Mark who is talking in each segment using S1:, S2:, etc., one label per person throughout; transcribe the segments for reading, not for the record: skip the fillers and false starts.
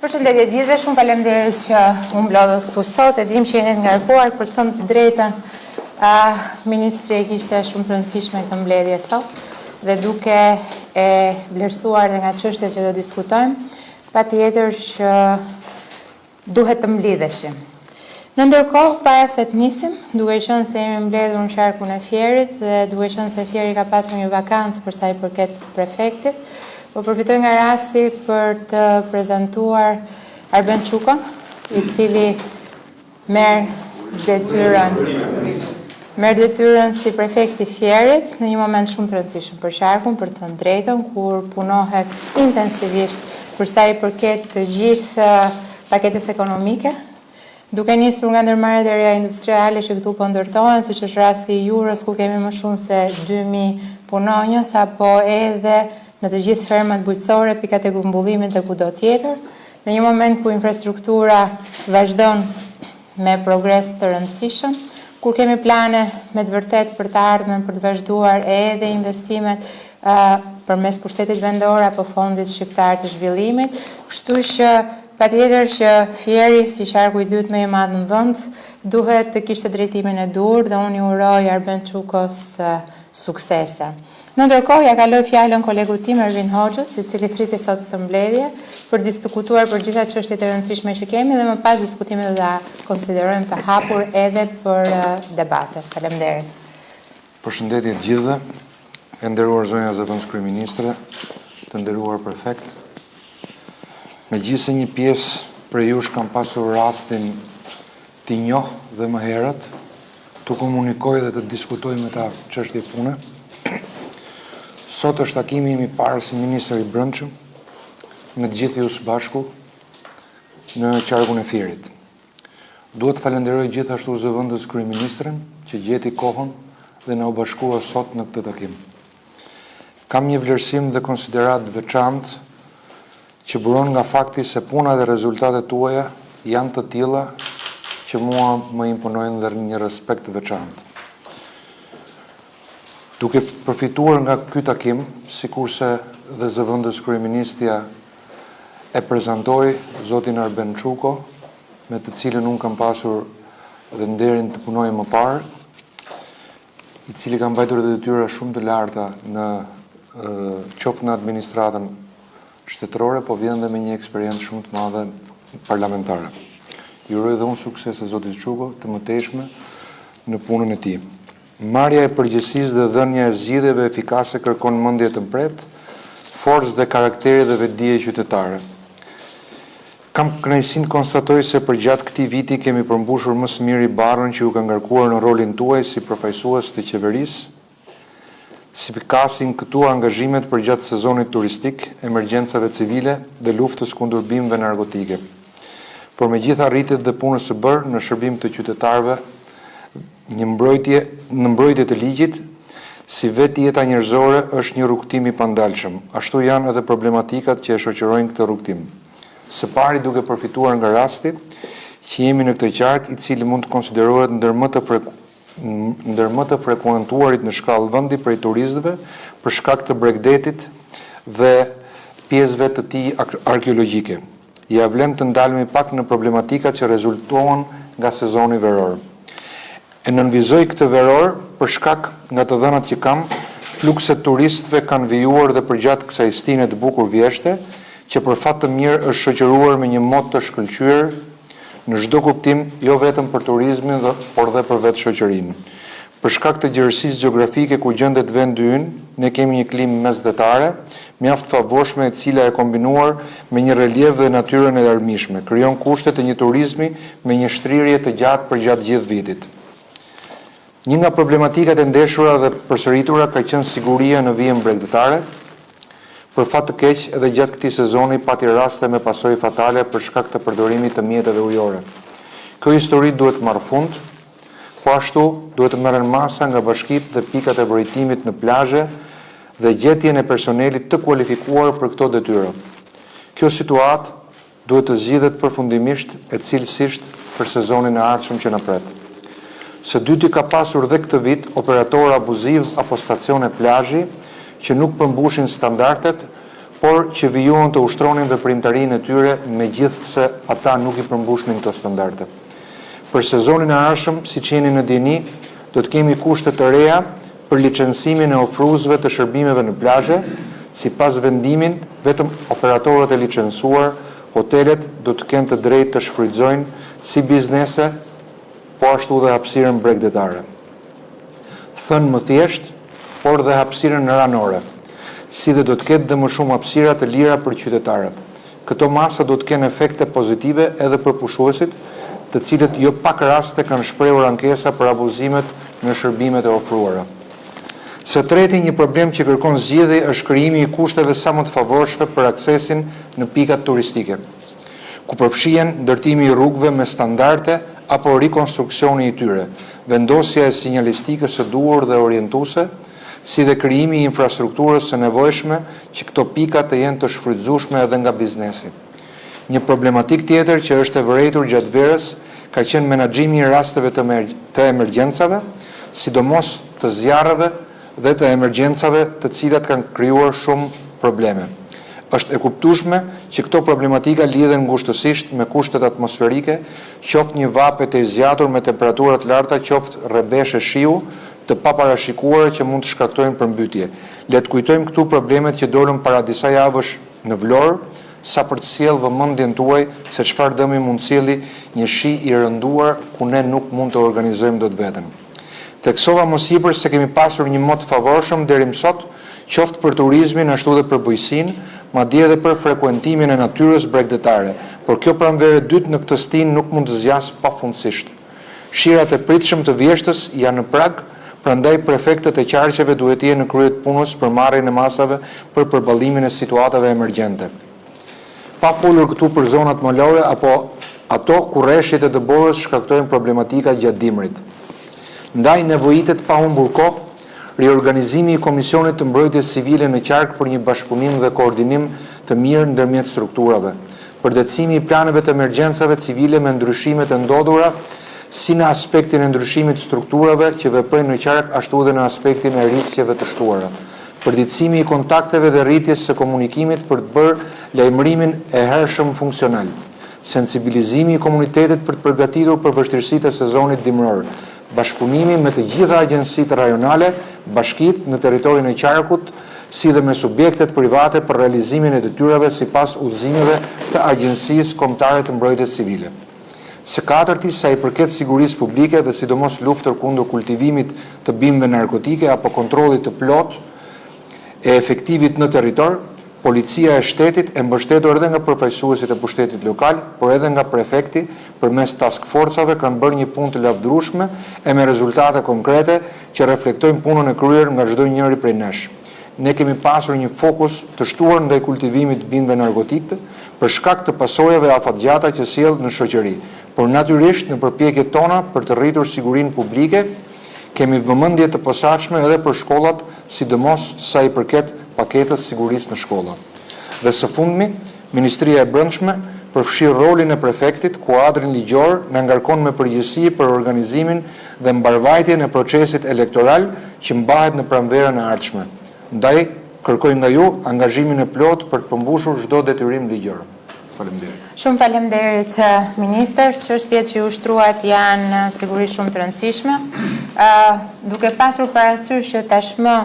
S1: Përshëndetje të gjithëve, shumë faleminderit që u mblodhët këtu sot. E dim që jeni të ngarkuar, për të thënë të drejtën, ministri e kishte shumë të rëndësishme këtë mbledhje sot dhe duke e vlerësuar dhe nga çështjet që do diskutojmë, patjetër që Duhet të mblidheshim. Në ndërkohë, para se të nisim, duke qenë se jemi mbledhur në qarkun e Fierit dhe duke qenë se Fieri ka pasur një vakancë për sa i përket prefektit, po përfitoj nga rasti për të prezantuar Arben Çukon, i cili merr detyrën merr detyrën si prefekt i Fierit në një moment shumë të rëndësishëm për qarkun, për të thënë drejtën, kur punohet intensivisht për sa i përket të gjithë paketës ekonomike, duke nisur nga ndërmarrjet e reja industriale që këtu po ndërtohen, siç është rasti i Jurës, ku kemi më shumë se 2000 punonjës, apo edhe në të gjithë fermat bujqësore, pikat e grumbullimit dhe kudo tjetër. Në një moment ku infrastruktura vazhdon me progres të rëndësishëm, kur kemi plane me të vërtetë për të ardhmen për të vazhduar edhe investimet përmes pushtetit vendor apo Fondit Shqiptar të Zhvillimit, kështu që patjetër që Fieri si qarku i dytë më i madh në vend duhet të kishte drejtimin e duhur dhe unë i uroj Arben Çukos suksese. Në ndërkohë, ia kaloj fjalën kolegut tim Ervin Hoxhës, i cili priti sot këtë mbledhje për diskutuar për gjitha çështjet e rëndësishme që kemi dhe më pas diskutimin do ta konsiderojmë të hapur edhe për debate. Faleminderit.
S2: Përshëndetje të gjithëve. E nderuar zonja zëvendëskryeministre, të nderuar prefekt. Megjithëse një pjesë prej jush kam pasur rastin t'i njoh dhe më herët, të komunikoj dhe të diskutoj me ta çështje pune. Sot është takimi im i parë si ministër i Brendshëm me të gjithë ju së bashku në qarkun e Fierit. Duhet të falenderoj gjithashtu zëvendës kryeministren që gjeti kohën dhe na u bashkua sot në këtë takim. Kam një vlerësim dhe konsideratë të veçantë që buron nga fakti se puna dhe rezultatet tuaja janë të tilla që mua më imponojnë dhe një respekt të veçantë. Duke përfituar nga ky takim, sikurse dhe zëvendës kryeministrja e prezantoi zotin Arben Çuko, me të cilën unë kam pasur dhe nderin të punoj më parë, i cili ka mbajtur edhe detyra shumë të larta në qoftë në administratën shtetërore, po vjen dhe me një eksperiencë shumë të madhe parlamentare. I uroj dhe unë suksese zotit Çuko të mëtejshme në punën e tij. Marrja e përgjegjësisë dhe dhënia e zgjidhjeve efikase kërkon mendje të mprehtë, forcë dhe karakteri dhe vetëdije qytetare. Kam kënaqësinë të konstatoj se përgjatë këtij viti kemi përmbushur më së miri barrën që ju ka ngarkuar në rolin tuaj si përfaqësues të qeverisë, spikasin këtu angazhimet përgjatë sezonit turistik, emergjencave civile dhe luftës kundër bimëve narkotike. Por me gjithë arritjet dhe punës së bërë në shërbim të qytetarëve, një mbrojtje në mbrojtje të ligjit, si vetë jeta njerëzore është një rrugëtim i pandalshëm, ashtu janë edhe problematikat që e shoqërojnë këtë rrugëtim. Së pari duke përfituar nga rasti që jemi në këtë qark i cili mund të konsiderohet ndër më të ndër më të frekuentuarit në shkallë vendi prej turistëve për shkak të bregdetit dhe pjesëve të tij arkeologjike. Ia vlen të ndalemi pak në problematikat që rezultuan nga sezoni veror. E nënvizoj këtë veror për shkak nga të dhënat që kam, flukset turistëve kanë vijuar dhe përgjatë kësaj stine të bukur vjeshte, që për fat të mirë është shoqëruar me një mot të shkëlqyer në çdo kuptim, jo vetëm për turizmin dhe por dhe për vetë shoqërinë. Për shkak të gjerësisë gjeografike ku gjendet vendi ynë, ne kemi një klimë mesdhetare, mjaft favorshme e cila e kombinuar me një reliev dhe natyrën e larmishme, krijon kushtet e një turizmi me një shtrirje të gjatë përgjatë gjithë vitit. Një nga problematikat e ndeshura dhe përsëritura ka qenë siguria në vijën bregdetare. Për fat të keq, edhe gjatë këtij sezoni pati raste me pasojë fatale për shkak të përdorimit të mjeteve ujore. Kjo histori duhet të marrë fund. Po ashtu, duhet të merren masa nga bashkitë dhe pikat e vrojtimit në plazhe dhe gjetjen e personelit të kualifikuar për këto detyra. Kjo situatë duhet të zgjidhet përfundimisht e cilësisht për sezonin e ardhshëm që na pret. Së dyti ka pasur dhe këtë vit operatorë abuzivë apo stacione plazhi që nuk përmbushin standardet, por që vijuan të ushtronin veprimtarinë e tyre megjithëse ata nuk i përmbushnin këto standarde. Për sezonin e ardhshëm, siç jeni në dijeni, do të kemi kushte të reja për licensimin e ofruesve të shërbimeve në plazhe, sipas vendimit, vetëm operatorët e licensuar, hotelet do të kenë të drejtë të shfrytëzojnë si biznese, po ashtu dhe hapësirën bregdetare. Thënë më thjesht, por dhe hapësirën ranore, si dhe do të ketë dhe më shumë hapësira të lira për qytetarët. Këto masa do të kenë efekte pozitive edhe për pushuesit, të cilët jo pak raste kanë shprehur ankesa për abuzimet në shërbimet e ofruara. Së treti, një problem që kërkon zgjidhje është krijimi i kushteve sa më të favorshme për aksesin në pikat turistike, ku përfshihen ndërtimi i rrugëve me standarde apo rikonstruksioni i tyre, vendosja e sinjalistikës së duhur dhe orientuese, si dhe krijimi i infrastrukturës së nevojshme që këto pika të jenë të shfrytëzueshme edhe nga biznesi. Një problematikë tjetër që është e vërejtur gjatë verës ka qenë menaxhimi i rasteve të të emergjencave, sidomos të zjarreve dhe të emergjencave të cilat kanë krijuar shumë probleme. Është e kuptueshme që këto problematika lidhen ngushtësisht me kushtet atmosferike, qoftë një vapë e tejzgjatur me temperatura të larta qoftë rrebeshe shiu të paparashikuara që mund të shkaktojnë përmbytje. Le të kujtojmë këtu problemet që dolën para disa javësh në Vlorë, sa për të sjellë vëmendjen tuaj se çfarë dëmi mund të sjelli një shi i rënduar ku ne nuk mund të organizojmë dot veten. Theksova më sipër se kemi pasur një mot të favorshëm deri më sot, qoftë për turizmin ashtu dhe për bujqësinë, madje edhe për frekuentimin e natyrës bregdetare, por kjo pranverë e dytë në këtë stinë nuk mund të zgjasë pafundësisht. Shirat e pritshëm të vjeshtës janë në prag, prandaj prefektët e qarqeve duhet të jenë në krye të punës për marrjen e masave për përballimin e situatave emergjente. Pa folur këtu për zonat malore apo ato ku reshjet e dëborës shkaktojnë problematika gjatë dimrit. Ndaj nevojitet pa humbur kohë riorganizimi i Komisionit të Mbrojtjes Civile në qark për një bashkëpunim dhe koordinim të mirë ndërmjet strukturave, përditësimi i planeve të emergjencave civile me ndryshimet e ndodhura si në aspektin e ndryshimit të strukturave që veprojnë në qark ashtu edhe në aspektin e risqeve të shtuara, përditësimi i kontakteve dhe rritjes së komunikimit për të bërë lajmërimin e hershëm funksional, sensibilizimi i komunitetit për të përgatitur për vështirësitë e sezonit dimëror, bashkëpunimi me të gjitha agjencitë rajonale, bashkitë në territorin e qarkut, si dhe me subjektet private për realizimin e detyrave sipas udhëzimeve të Agjencisë Kombëtare të Mbrojtjes Civile. Së katërti, sa i përket sigurisë publike dhe sidomos luftër kundër kultivimit të bimëve narkotike apo kontrollit të plotë e efektivit në territor, Policia e Shtetit e mbështetur edhe nga përfaqësuesit e pushtetit lokal, por edhe nga prefekti, përmes task forcave kanë bërë një punë të lavdërueshme e me rezultate konkrete që reflektojnë punën e kryer nga çdo njëri prej nesh. Ne kemi pasur një fokus të shtuar ndaj kultivimit të bimëve narkotike për shkak të pasojave afatgjata që sjell në shoqëri, por natyrisht në përpjekjet tona për të rritur sigurinë publike, kemi vëmendje të posaçme edhe për shkollat, sidomos sa i përket paketës sigurisë në shkolla. Dhe së fundmi, Ministria e Brendshme, përfshirë rolin e prefektit, kuadrin ligjor, na ngarkon me përgjegjësi për organizimin dhe mbarëvajtjen e procesit elektoral që mbahet në pranverën e ardhshme. Ndaj, kërkoj nga ju angazhimin e plotë për të përmbushur çdo detyrim ligjor. Faleminderit.
S1: Shumë faleminderit, ministër. Çështjet që ju shtruat janë sigurisht shumë të rëndësishme. Duke pasur parasysh që tashmë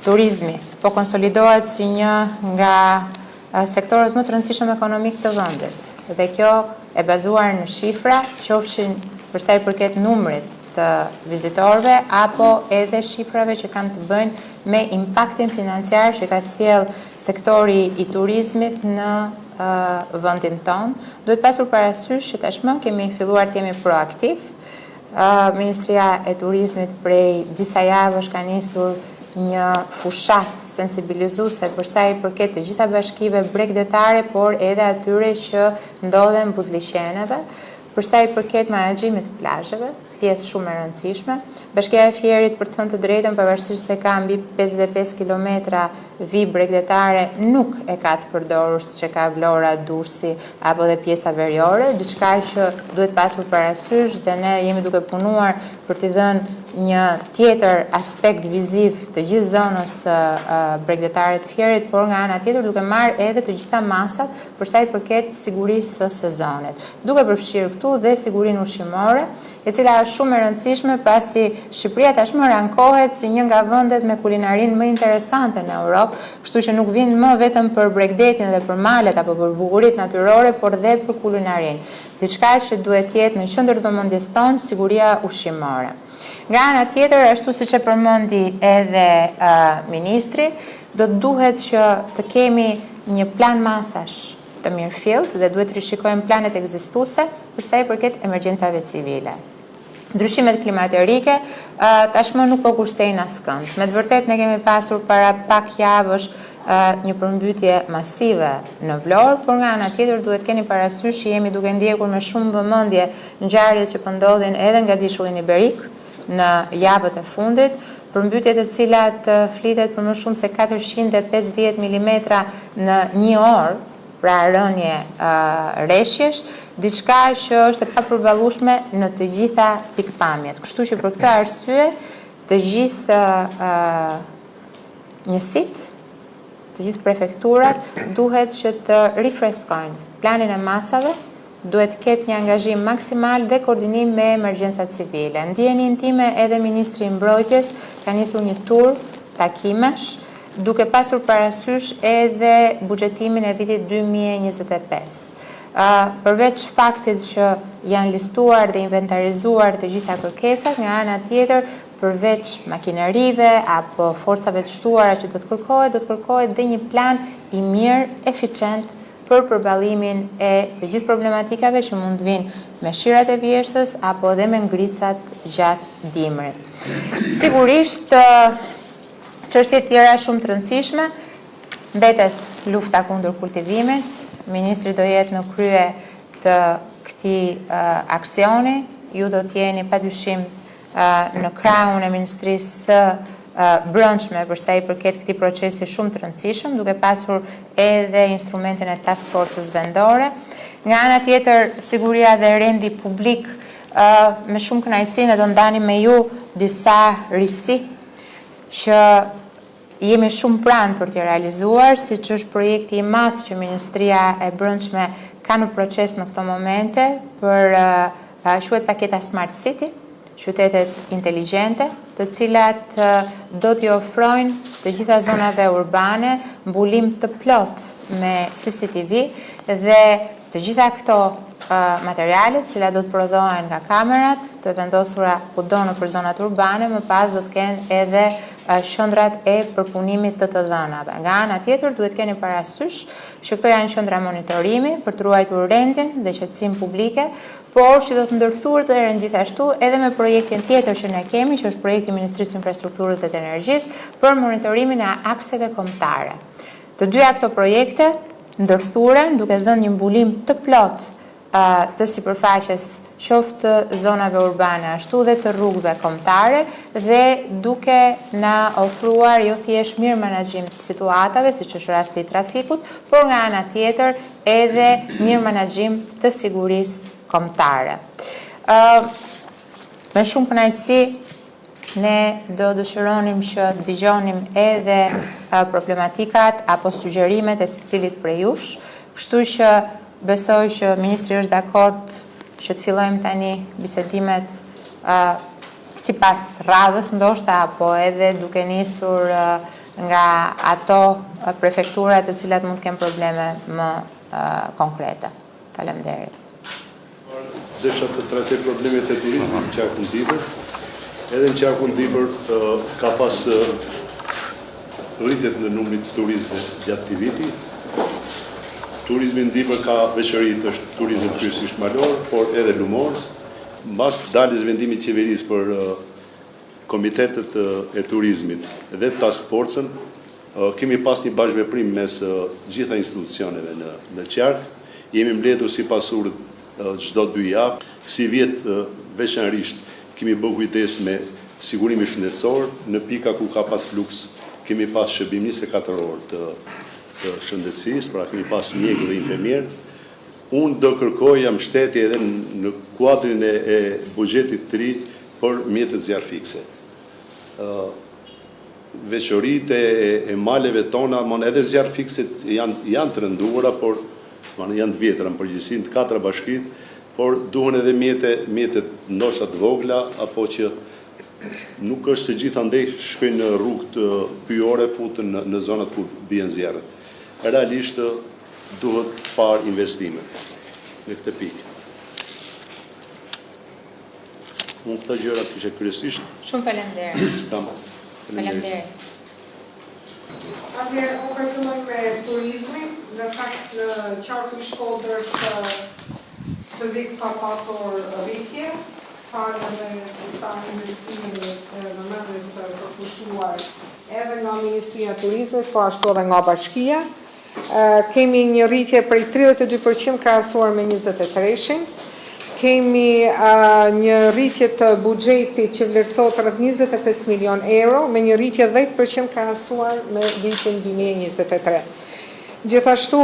S1: Turizmi po konsolidohet si një nga sektorët më të rëndësishëm ekonomik të vendit dhe kjo e bazuar në shifra, qofshin për sa i përket numrit të vizitorëve apo edhe shifrave që kanë të bëjnë me impaktin financiar që ka sjellë sektori i turizmit në vendin tonë. Duhet pasur parasysh që tashmë kemi filluar të jemi proaktiv Ministria e Turizmit prej disa javësh ka nisur një fushatë sensibilizuese për sa i përket të gjitha bashkive bregdetare, por edhe atyre që ndodhen buzë liqeneve, për sa i përket menaxhimit të plazheve, pjesë shumë e rëndësishme. Bashkia e Fierit, për të thënë të drejtën, pavarësisht se ka mbi 55 kilometra vijë bregdetare, nuk e ka të përdorur siç e ka Vlora, Durrësi apo dhe pjesa veriore, diçka që duhet pasur parasysh dhe ne jemi duke punuar për t'i dhënë një tjetër aspekt viziv të gjithë zonës bregdetare të Fierit, por nga ana tjetër duke marrë edhe të gjitha masat për sa i përket sigurisë së sezonit, duke përfshirë këtu dhe sigurinë ushqimore, e cila është shumë e rëndësishme pasi Shqipëria tashmë rankohet si një nga vendet me kulinarinë më interesante në Europë, kështu që nuk vijnë më vetëm për bregdetin dhe për malet apo për bukuritë natyrore, por dhe për kulinarinë. Diçka që duhet të jetë në qendër të vëmendjes tonë, siguria ushqimore. Nga ana tjetër, ashtu siç e përmendi edhe ministri, do të duhet që të kemi një plan masash të mirëfilltë dhe duhet të rishikojmë planet ekzistuese për sa i përket emergjencave civile. Ndryshimet klimaterike tashmë nuk po kursejnë askënd. Me të vërtetë ne kemi pasur para pak javësh një përmbytje masive në Vlorë, por nga ana tjetër duhet keni parasysh që jemi duke ndjekur me shumë vëmendje ngjarjet që po ndodhin edhe në Gadishullin Iberik në javët e fundit, përmbytje të cilat flitet për më shumë se 450 milimetra në një orë, pra rënie reshjesh, diçka që është e papërballueshme në të gjitha pikëpamjet. Kështu që për këtë arsye, të gjithë njësitë, të gjithë prefekturat duhet që të rifreskojnë planin e masave, duhet të ketë një angazhim maksimal dhe koordinim me emergjencat civile. Në dijeninë time edhe Ministri i Mbrojtjes ka nisur një tur takimesh, duke pasur parasysh edhe buxhetimin e vitit 2025. Përveç faktit që janë listuar dhe inventarizuar të gjitha kërkesat, nga ana tjetër, përveç makinerive apo forcave të shtuara që do të kërkohet, do të kërkohet dhe një plan i mirë, eficient për përballimin e të gjithë problematikave që mund të vijnë me shirat e vjeshtës apo dhe me ngricat gjatë dimrit. Sigurisht, çështje tjera shumë të rëndësishme, mbetet lufta kundër kultivimit, ministri do jetë në krye të këtij aksioni, ju do të jeni padyshim në krahun e Ministrisë së Brendshme për sa i përket këtij procesi shumë të rëndësishëm, duke pasur edhe instrumentin e task forcës vendore. Nga ana tjetër, siguria dhe rendi publik, me shumë kënaqësi ne do ndanim me ju disa risi që jemi shumë pranë për t'i realizuar, siç është projekti i madh që Ministria e Brendshme ka në proces në këto momente për quhet paketa Smart City, qytetet inteligjente, të cilat do t'i ofrojnë të gjitha zonave urbane mbulim të plotë me CCTV dhe të gjitha këto materiale, të cilat do të prodhohen nga kamerat, të vendosura kudo nëpër zonat urbane, më pas do të kenë edhe qendrat e përpunimit të të dhënave. Nga ana tjetër, duhet keni parasysh që këto janë qendra monitorimi për të ruajtur rendin dhe qetësinë publike, por që do të ndërthuren gjithashtu edhe me projektin tjetër që ne kemi, që është projekti i Ministrisë së Infrastrukturës dhe të Energjisë për monitorimin e akseve kombëtare. Të dyja këto projekte ndërthuren duke dhënë një mbulim të plotë të sipërfaqes qoftë të zonave urbane ashtu dhe të rrugëve kombëtare dhe duke na ofruar jo thjesht mirëmenaxhim të situatave, siç është rasti i trafikut, por nga ana tjetër edhe mirëmenaxhim të sigurisë kombëtare. Me shumë kënaqësi ne do dëshironim që të dëgjonim edhe problematikat apo sugjerimet e secilit prej jush, kështu që besoj që ministri është dakord që të fillojmë tani bisedimet sipas radhës ndoshta apo edhe duke nisur nga ato prefektura të cilat mund të kenë probleme më konkrete. Faleminderit.
S3: Desha të trajtoj problemet e turizmit në qarkun Dibër. Edhe në qarkun Dibër ka pas rritje të numrit të turistëve gjatë këtij viti. Turizmi në Dibër ka veçoritë, është turizëm kryesisht malor, por edhe lumor. Mbas daljes vendimit të qeverisë për komitetet e turizmit dhe task forcën, kemi pas një bashkëveprim mes gjitha institucioneve në në qark. Jemi mbledhur sipas urdhrit çdo dy javë. Sivjet veçanërisht kemi bërë kujdes me sigurimin shëndetësor, në pika ku ka pas fluks kemi pas shërbim 24 orë të të shëndetësisë, pra kemi pas mjekë dhe infermierë. Unë do kërkoja mbështetje edhe në kuadrin e, e buxhetit të ri. Për mjetet zjarrfikëse. Veçoritë e maleve tona, mon edhe zjarrfikëset janë janë të rënduara, por mon janë të vjetra në përgjithësi në të katra bashkitë, por duhen edhe mjete, mjete ndoshta të vogla apo që nuk është se gjithandej shkojnë në rrugët pyjore, futen në, në zonat ku bien zjarret. Realisht duhet parë investimet në këtë pikë. Unë këto gjëra kisha kryesisht.
S1: Shumë faleminderit. S'kam. Faleminderit.
S4: Atëherë, unë po filloj me turizmin. Në fakt, në qarkun e Shkodrës këtë vit ka patur rritje, falë edhe disa investimeve e vëmendjes së përkushtuar edhe nga Ministria e Turizmit, po ashtu edhe nga bashkia. Kemi një rritje prej 32% krahasuar me 23-shin. Kemi një rritje të buxhetit që vlerësohet rreth 25 milion euro, me një rritje 10% krahasuar me vitin 2023. Gjithashtu,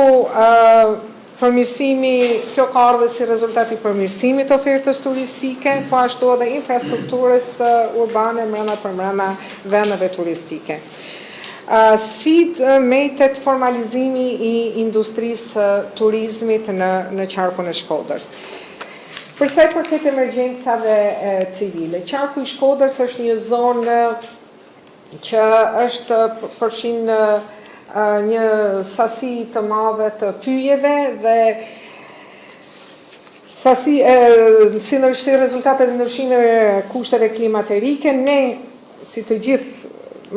S4: Përmirësimi, kjo ka ardhur si rezultat i përmirësimit të ofertës turistike, po ashtu edhe infrastrukturës urbane mbrenda përmbrenda vendeve turistike. Sfidë mbetet formalizimi i industrisë së turizmit në në qarkun e Shkodrës. Për sa i përket emergjencave civile, qarku i Shkodrës është një zonë që është përfshin një sasi të madhe të pyjeve dhe sasi si në si rezultat e ndryshimeve kushteve klimaterike, ne si të gjithë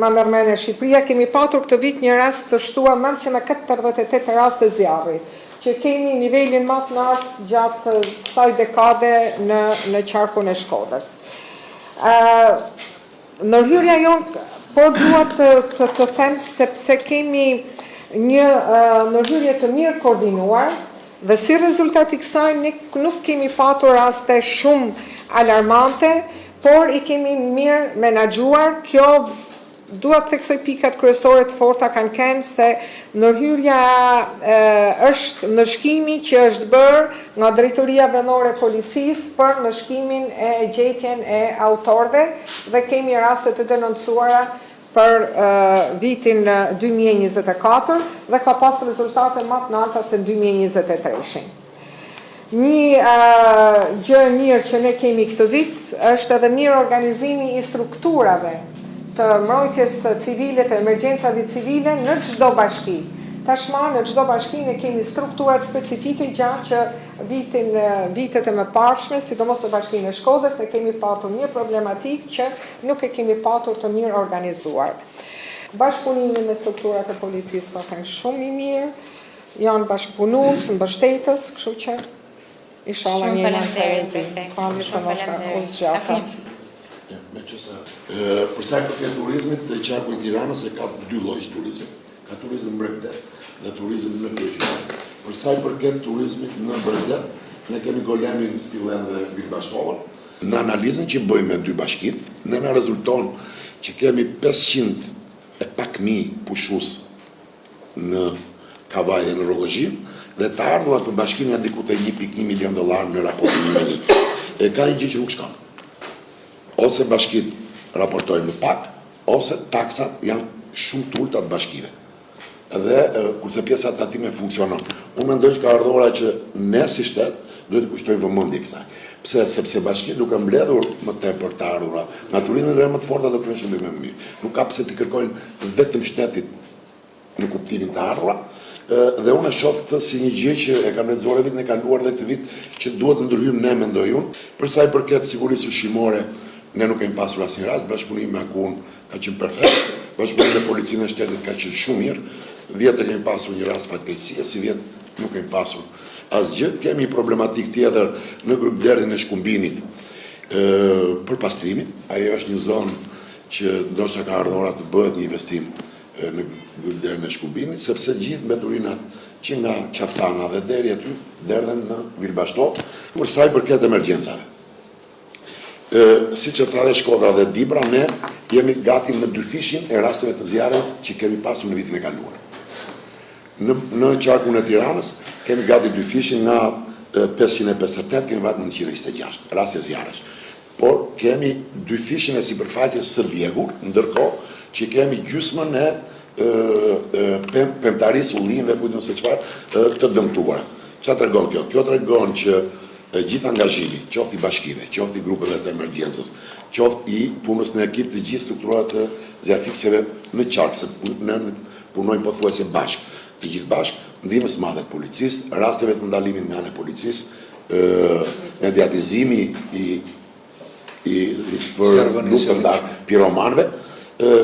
S4: ma merr mendja Shqipëria, kemi patur këtë vit një rast të shtuar 948 raste zjarri, që kemi nivelin më të lartë gjatë kësaj dekade në në qarkun e Shkodrës. Ndërhyrja jonë, por dua të të të them sepse kemi një ndërhyrje të mirë koordinuar dhe si rezultat i kësaj ne nuk kemi patur raste shumë alarmante, por i kemi mirë menaxhuar. Kjo dua të theksoj pikat kryesore të forta kanë qenë se ndërhyrja është ndëshkimi që është bërë nga Drejtoria Vendore e Policisë për ndëshkimin e gjetjen e autorëve dhe kemi raste të denoncuara për vitin 2024 dhe ka pas rezultate më të larta se në 2023-shin. Një gjë e mirë që ne kemi këtë vit është edhe mirë organizimi i strukturave të mbrojtjes civile, të emergjencave civile në çdo bashki. Tashmë në çdo bashki ne kemi strukturat specifike gjë që vitin vitet e mëparshme, sidomos në bashkinë e Shkodrës, ne kemi patur një problematikë që nuk e kemi patur të mirë organizuar. Bashkëpunimi me strukturat e policisë ka qenë shumë i mirë, Janë bashkëpunues, mbështetës, kështu që ishalla
S1: një janë të rezi. Falni se ndoshta u
S5: zgjata. Meqenëse, për sa i përket turizmit, dhe qarku i Tiranës e ka dy lloje turizmi, ka turizëm bregdet dhe turizëm në kryeqytet. Për sa i përket turizmit në bregdet, ne kemi Golemin, Spillen dhe Vilë Bashtovën. Në analizën që bëjmë me dy bashkitë, ne na rezulton që kemi 500 e pak mijë pushues në Kavajë dhe në Rrogozhinë dhe të ardhurat për bashkinë janë diku te 1.1 milion dollarë në raportin një me një. E ka një gjë që nuk shkon. Ose bashkitë raportojnë më pak, ose taksat janë shumë të ulëta të bashkive. Dhe kurse pjesa e tatimeve funksionon. Unë mendoj që ka ardhur ora që ne si shtet duhet t'i kushtojmë vëmendje kësaj. Pse? Sepse bashkitë duke mbledhur më tepër të ardhura nga turizmi do jenë më të forta do kryejnë shërbime më mirë. Nuk ka pse t'i kërkojnë vetëm shtetit në kuptimin të ardhura, dhe unë e shoh këtë si një gjë që e kam lexuar edhe vitin e kaluar dhe këtë vit që duhet të ndërhyjmë ne mendoj unë. Për sa i përket sigurisë ushqimore, ne nuk kemi pasur asnjë rast, bashkëpunimi me AKU-n ka qenë perfekt, bashkëpunimi me Policinë e Shtetit ka qenë shumë mirë. Vjet e kemi pasur një rast fatkeqësie, sivjet nuk kemi pasur asgjë. Kemi një problematikë tjetër në grykëderdhjen e Shkumbinit për pastrimin. Ajo është një zonë që ndoshta ka ardhur ora të bëhet një investim në grykëderdhjen e Shkumbinit, sepse gjithë mbeturinat që nga Qaftana dhe deri aty derdhen në Vilbashtovë, për sa i përket emergjencave. Siç e tha dhe Shkodra dhe Dibra, ne jemi gati në dyfishin e rasteve të zjarrit që kemi pasur në vitin e kaluar. Në në qarkun e Tiranës kemi gati dyfishin nga 558 kemi vajtë në 926 raste zjarresh. Por kemi dyfishin e sipërfaqes së djegur, ndërkohë që kemi gjysmën e pemëtarisë, ullinjve, ku di unë se çfarë, të dëmtuara. Çfarë tregon kjo? Kjo tregon që gjithë angazhimi, qoftë i bashkive, qoftë i grupeve të emergjencës, qoftë i punës në ekip të gjithë strukturave të zjarrfikëseve në qark, se ne punojmë pothuajse bashkë, të gjithë bashkë, ndihmës së madhe të policisë, rasteve të ndalimit nga ana e policisë, mediatizimi i i për luftën ndaj piromanëve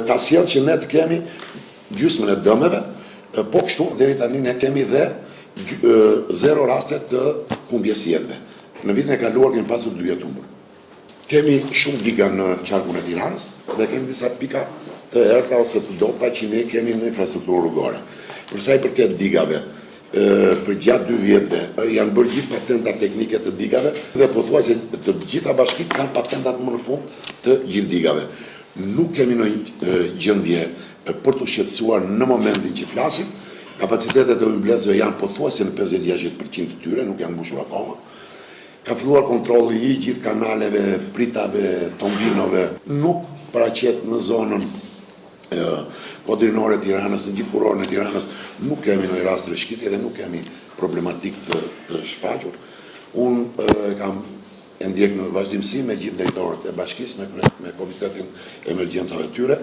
S5: ka sjellë që ne të kemi gjysmën e dëmeve, po kështu deri tani ne kemi dhe zero raste të humbjes së jetëve. Në vitin e kaluar kemi pasur dy jetë humbur. Kemi shumë diga në qarkun e Tiranës dhe kemi disa pika të errëta ose të dobëta që ne kemi në infrastrukturë rrugore. Për sa i përket digave, përgjatë dy vjetëve janë bërë gjithë patentat teknike të digave dhe pothuajse të gjitha bashkitë kanë patentat më në fund të gjithë digave. Nuk kemi ndonjë gjendje për t'u shqetësuar në momentin që flasim. Kapacitetet e ujëmbledhësve janë pothuajse në 50-60 për qind të tyre, nuk janë mbushur akoma. Ka filluar kontrolli i gjithë kanaleve, pritave, tombinove. Nuk paraqet në zonën kodrinore të Tiranës, në gjithë kurorën e Tiranës, nuk kemi ndonjë rast rrëshqitje dhe nuk kemi problematikë të, të shfaqur. Unë e kam e ndjek në vazhdimësi me gjithë drejtorët e bashkisë, me, me komitetin e emergjencave të tyre.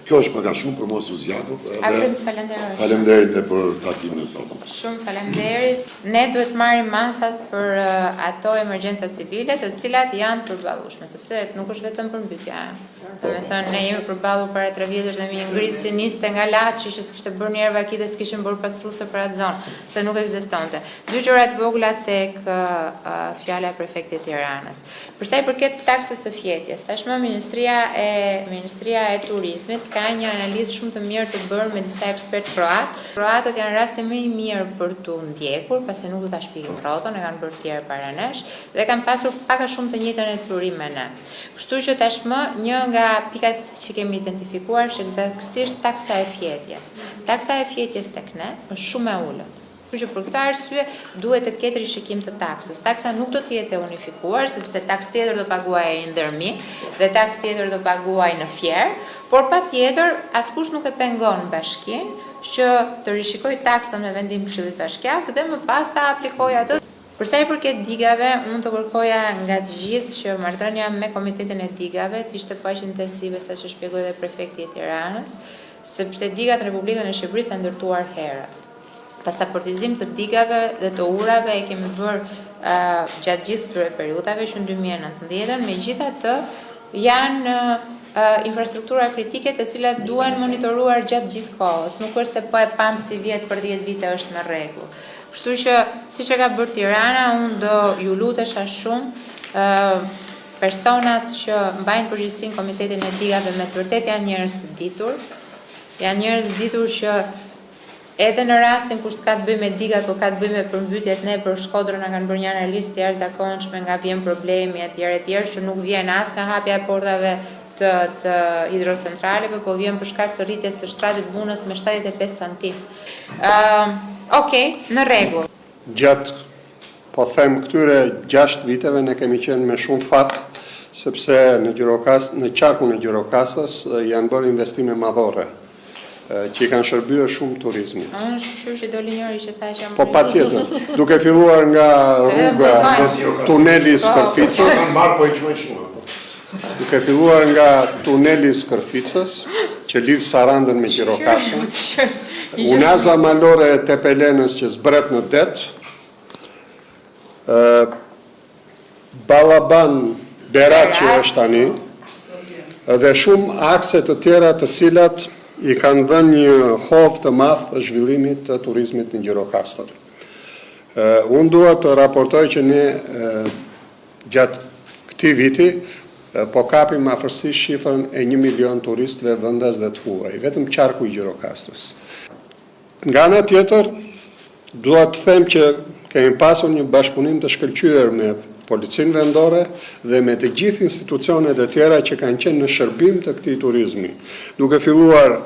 S5: Kjo është pak a shumë për mos u zgjatur
S1: edhe Afrim, të falenderoj shumë.
S5: Faleminderit dhe për takimin e sotëm.
S1: Shumë faleminderit. Ne duhet të marrim masat për ato emergjenca civile, të cilat janë të përballueshme, sepse nuk është vetëm përmbytja. Domethënë, ne jemi përballur para tre vjetësh dhe me një ngricë që niste nga Laçi, që s'kishte bërë një herë vaki dhe s'kishin bërë pastruese për atë zonë, se nuk ekzistonte. Dy gjëra të vogla tek fjala e prefektit të Tiranës. Për sa i përket taksës së fjetjes, tashmë Ministria e Ministria e Turizmit ka një analizë shumë të mirë të bërë me disa ekspertë kroatë. Kroatët janë rasti më i mirë për t'u ndjekur, pasi nuk do ta shpikim rrotën, e kanë bërë të tjerë para nesh dhe kanë pasur pak a shumë të njëjtën ecuri me ne. Kështu që tashmë një nga pikat që kemi identifikuar është ekzaktësisht taksa e fjetjes. Taksa e fjetjes tek ne është shumë e ulët. Kështu që për këtë arsye duhet të ketë rishikim të taksës. Taksa nuk do të jetë e unifikuar, sepse taksë tjetër do paguajë ai në Dhërmi dhe taksë tjetër do paguajë në Fier, por patjetër askush nuk e pengon bashkinë që të rishikojë taksën me vendim Këshillit Bashkiak dhe më pas ta aplikojë atë. Për sa i përket digave, unë do kërkoja nga të gjithë që marrëdhënia me Komitetin e Digave të ishte po aq intensive sa që shpjegoi edhe prefekti i Tiranës, sepse digat në Republikën e Shqipërisë janë ndërtuar herët. Pasaportizim të digave dhe të urave e kemi bërë gjatë gjithë këtyre periudhave që në 2019-ën, megjithatë janë infrastruktura kritike të cilat duhen monitoruar gjatë gjithë kohës. Nuk është se po e pamë sivjet për 10 vite është në rregull. Kështu që, siç e ka bërë Tirana, unë do ju lutesha shumë personat që mbajnë përgjegjësinë Komitetin e Digave me të vërtetë janë njerëz të ditur, janë njerëz të ditur që edhe në rastin kur s'ka të bëjë me digat, por ka të bëjë me përmbytjet, ne për Shkodrën na kanë bërë një analizë të jashtëzakonshme nga vjen problemi etj etj, që nuk vjen as nga hapja e portave të të hidrocentraleve, po vjen për shkak të rritjes së shtratit Bunës me 75 santim. Ëm, okay, në rregull.
S6: Gjatë, po them, këtyre 6 viteve ne kemi qenë me shumë fat, sepse në Gjirokas, në qarkun e Gjirokastrës janë bërë investime madhore, që i kanë shërbyer shumë turizmit.
S1: Unë shyqyr që doli njëri që tha që jam
S6: Po patjetër, duke filluar nga rruga dhe tuneli i Skërficës.
S5: Kanë marrë po i quajnë shumë. Po.
S6: Duke filluar nga tuneli i Skërficës, që lidh Sarandën me Gjirokastrën, unaza malore e Tepelenës që zbret në det, Ballaban Berat që është tani, dhe shumë akse të tjera të cilat i kanë dhënë një hov të madh zhvillimit të turizmit në Gjirokastër. Unë dua të raportoj që ne gjatë këtij viti po kapim afërsisht shifrën e 1 milion turistëve vendas dhe të huaj, vetëm qarku i Gjirokastrës. Nga ana tjetër, dua të them që kemi pasur një bashkëpunim të shkëlqyer me policinë vendore dhe me të gjithë institucionet e tjera që kanë qenë në shërbim të këtij turizmi, duke filluar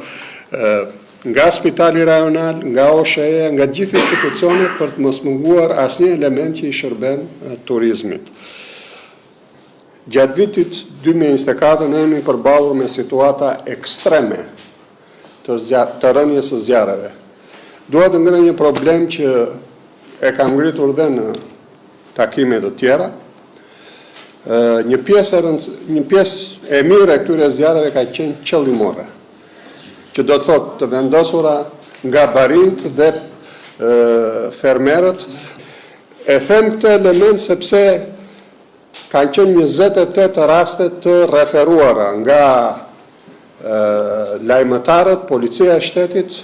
S6: nga spitali rajonal, nga OSHEE-ja, nga gjithë institucionet për të mos munguar asnjë element që i shërben turizmit. Gjatë vitit 2024 ne jemi përballur me situata ekstreme të, të rënies së zjarreve. Dua të ngre një problem që e kam ngritur dhe në takime të tjera. Një pjesë e rëndës, një pjesë e mirë e këtyre zjarreve ka qenë qëllimore, që do të thotë të vendosura nga barinjtë dhe fermerët. E them këtë element sepse kanë qenë 28 raste të referuara nga lajmëtarët, policia e shtetit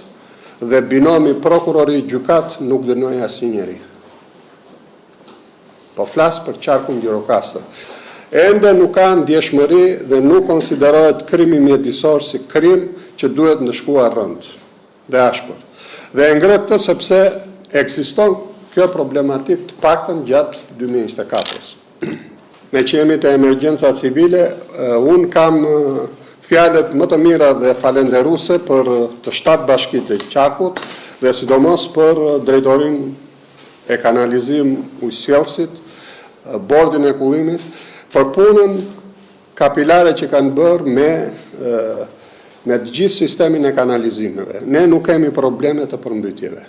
S6: dhe binomi prokurori gjykatë nuk dënoi asnjë njeri. Po flas për qarkun Gjirokastër. Ende nuk ka ndjeshmëri dhe nuk konsiderohet krimi mjedisor si krim që duhet ndëshkuar rëndë dhe ashpër. Dhe e ngre këtë sepse ekziston kjo problematikë të paktën gjatë 2024-s. Meqë jemi te emergjenca civile, unë kam fjalët më të mira dhe falenderuese për të shtatë bashkitë e qarkut dhe sidomos për drejtorinë e kanalizim ujësjellësit, bordin e kullimit, për punën kapilare që kanë bërë me me të gjithë sistemin e kanalizimeve. Ne nuk kemi probleme të përmbytjeve.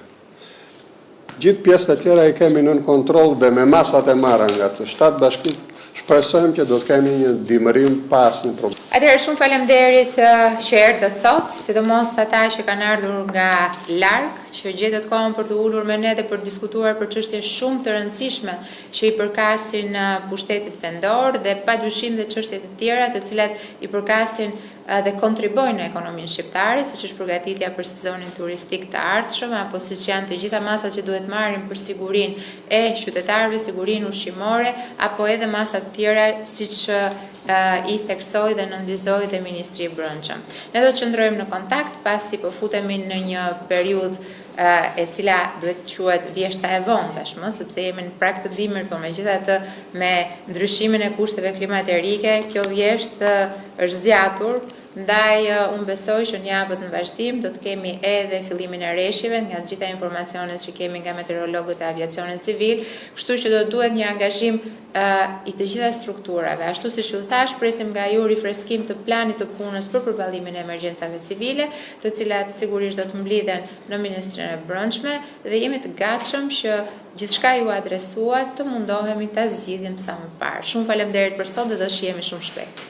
S6: Gjithë pjesët e tjera i kemi nën kontroll dhe me masat e marra nga të shtatë bashkitë, shpresojmë që do të kemi një dimërim pa asnjë problem.
S1: Atëherë shumë faleminderit që erdhët sot, sidomos ata që kanë ardhur nga larg, që gjetët kohën për t'u ulur me ne dhe për të diskutuar për çështje shumë të rëndësishme që i përkasin pushtetit vendor dhe padyshim dhe çështje të tjera të cilat i përkasin dhe kontribuojnë në ekonominë shqiptare, siç është përgatitja për sezonin turistik të ardhshëm apo siç janë të gjitha masat që duhet marrim për sigurinë e qytetarëve, sigurinë ushqimore apo edhe masa të tjera siç i theksoi dhe nënvizoi dhe Ministri i Brendshëm. Ne do të qëndrojmë në kontakt pasi po futemi në një periudhë e cila duhet të quhet vjeshta e vonë tashmë, sepse jemi në prag të dimrit, por megjithatë me ndryshimin e kushteve klimaterike, kjo vjeshtë është zgjatur, ndaj unë besoj që në javët në vazhdim do të kemi edhe fillimin e reshjeve nga të gjitha informacionet që kemi nga meteorologët e aviacionit civil, kështu që do të duhet një angazhim i të gjitha strukturave. Ashtu siç ju thashë, presim nga ju rifreskim të planit të punës për përballimin e emergjencave civile, të cilat sigurisht do të mblidhen në Ministrinë e Brendshme dhe jemi të gatshëm që gjithçka ju adresuat të mundohemi ta zgjidhim sa më parë. Shumë faleminderit për sot dhe do shihemi shumë shpejt.